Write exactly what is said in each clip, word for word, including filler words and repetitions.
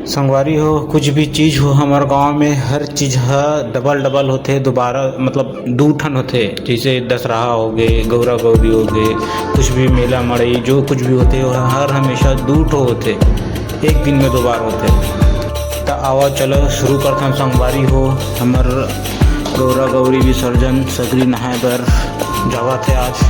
संगवारी हो, कुछ भी चीज हो, हमर गांव में हर चीज ह डबल डबल होथे, दोबारा, मतलब, दू ठन होथे। जैसे दसराहा हो गे, गौरा गौरी हो गे, कुछ भी मेला मड़ई, जो कुछ भी होथे, वो हर हमेशा दू ठो होथे, एक दिन में दो बार होथे। त आवा, चलो शुरू करथन संगवारी हो। हमर गौरा गौरी विसर्जन, सगरी नहाए बर जावत हे आज।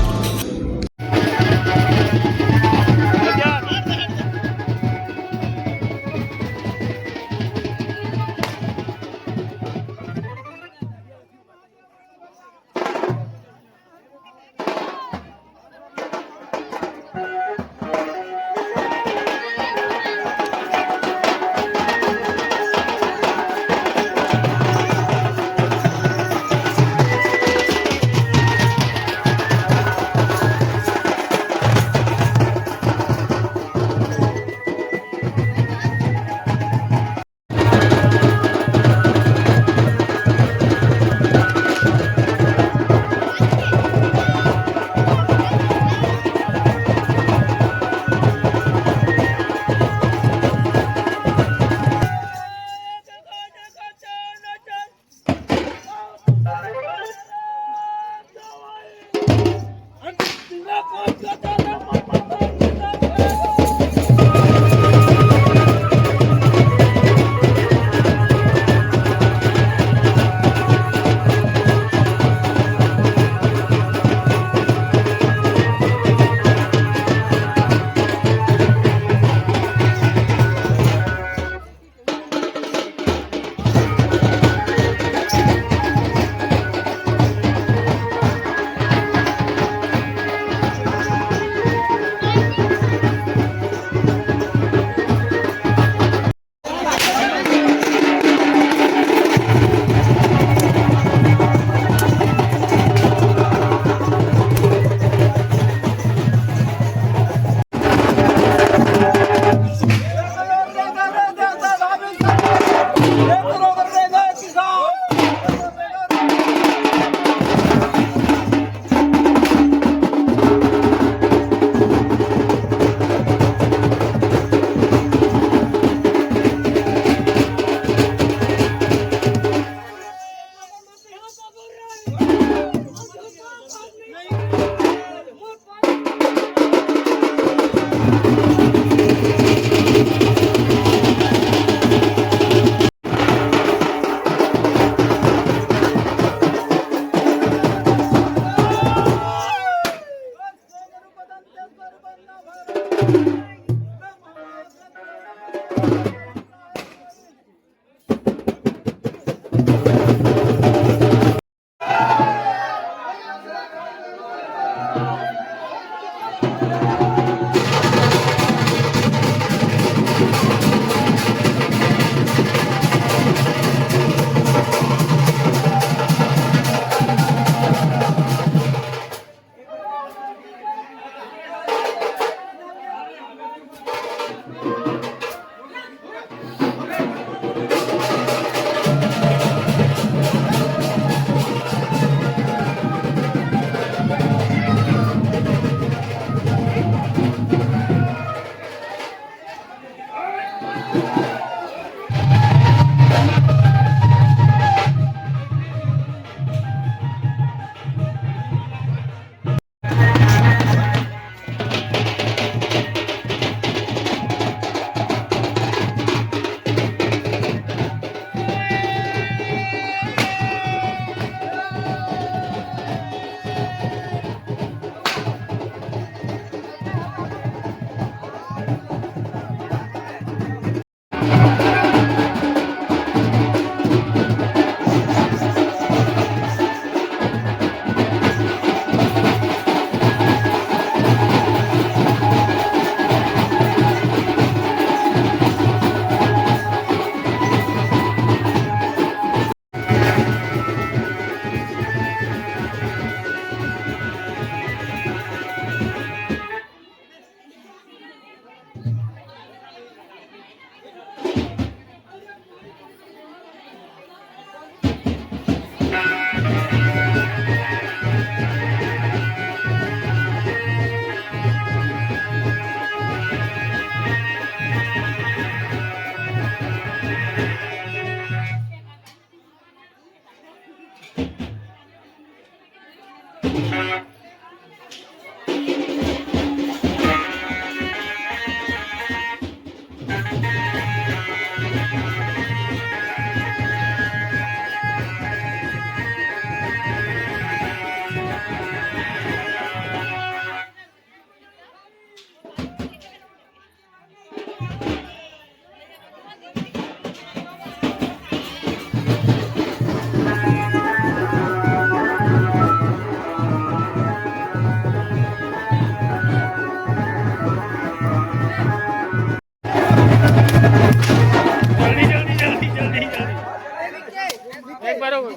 एक बार और।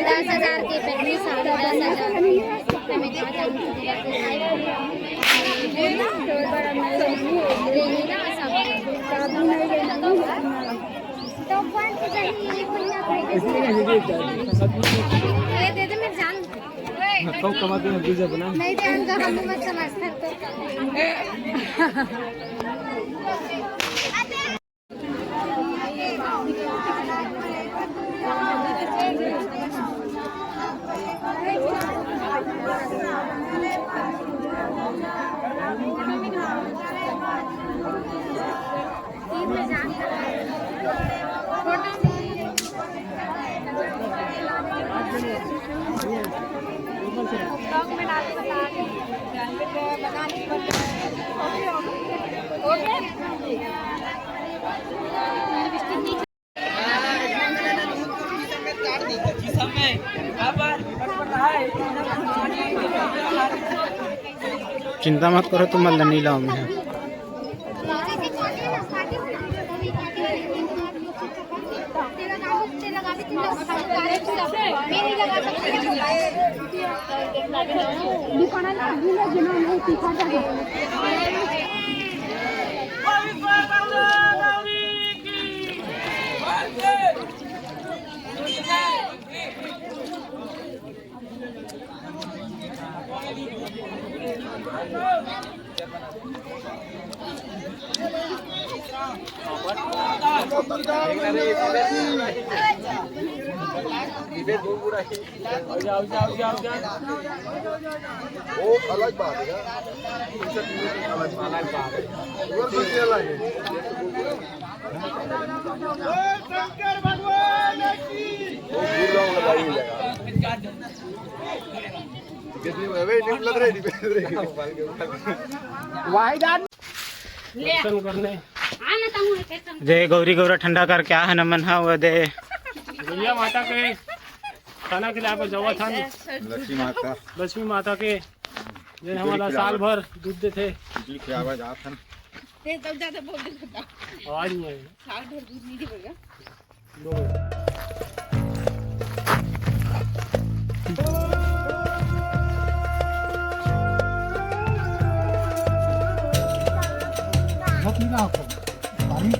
दस हजार के पहली साल, दस हजार। ये दे दे, मैं जान। कम कमाते हैं, बीस बना। नहीं जानता, हम मत समझता तो। चिंता मत करो, तुम मल्ला नहीं लाओ मैं। वो अलग बात है यार। अलग बात है। वो अलग है। शंकर भगवान की। वो भूल रहा हूँ, लगा ही लगा। कितनी, अबे, नहीं लग रही, नहीं लग रही। वाहिदान। दर्शन करने। जय गौरी गौरा ठंडा कर क्या है नमन हा वो दे। दुर्गा माता के खाना खिलाए बर जावत हन। लक्ष्मी माता। लक्ष्मी माता के, जे हमन ला साल भर दूध देथे। खिलाए बर जात हन। ते तब ज्यादा बोल देता। आवाज नहीं आई। साल भर दूध नहीं देगा। दो मिनट। बहुत मीठा होता है। पानी।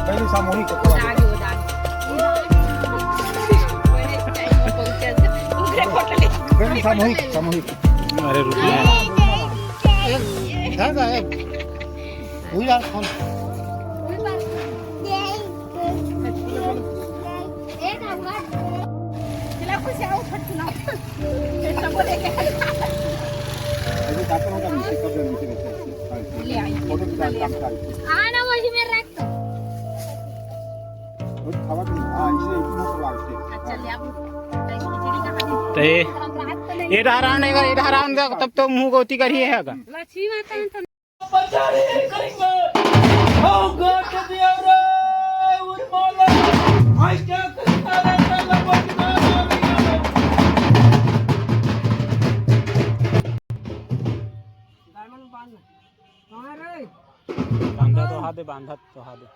पहले सामूहिक। पहले सामूहिक, सामूहिक। अरे रुक ना। एक, इधर का एक। तू यार फोन। ले आई। फोटो खिंचा, खिंचा। आना वही में रख। अच्छा, ले आओ। खिचड़ी कहाँ दे? तो ये, ये डहरान है, ये डहरान का तब तो मुंह गोती करिए है का? लक्ष्मी माता ने तो प्रचार करेंगे। Oh God, to the outer, with my life, I can't think that I can love what you got. Diamond बांध। कहाँ रे? बांधा तो हाथ दे, बांधा तो हाथ दे।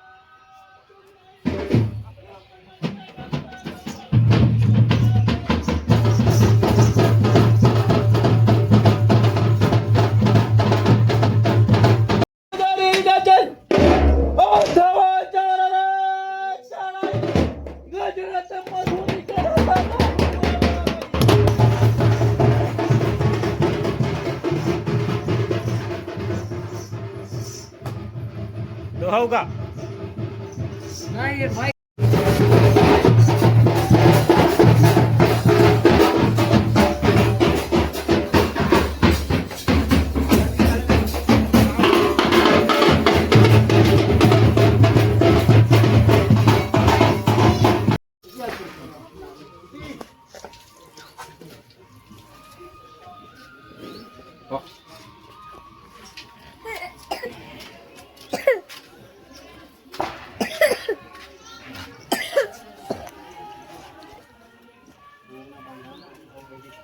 तो होगा। नहीं, ये भाई।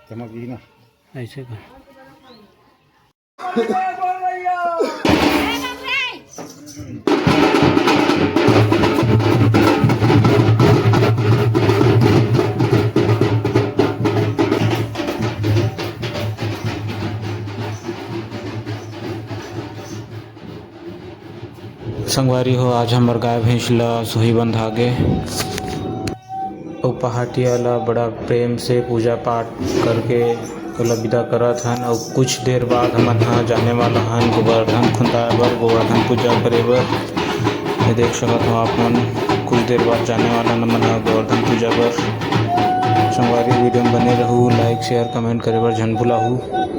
चमक गई ना। ऐसे का। संगवारी हो, आज हमर गाय भैंस ल सोही बंधा गे। अउ पहाटिया ल बड़ा प्रेम से पूजा पाठ करके ओला विदा करत हन। अउ कुछ देर बाद हमन ह जाने वाला हन गोवर्धन खुंदाए बर, गोवर्धन पूजा करे बर। ये देख सकत हो आप मन, कुछ देर बाद जाने वाला हन हमन ह गोवर्धन पूजा बर। संगवारी, वीडियो में बने रहू, like, share, comment करे बर झन भुलाहू।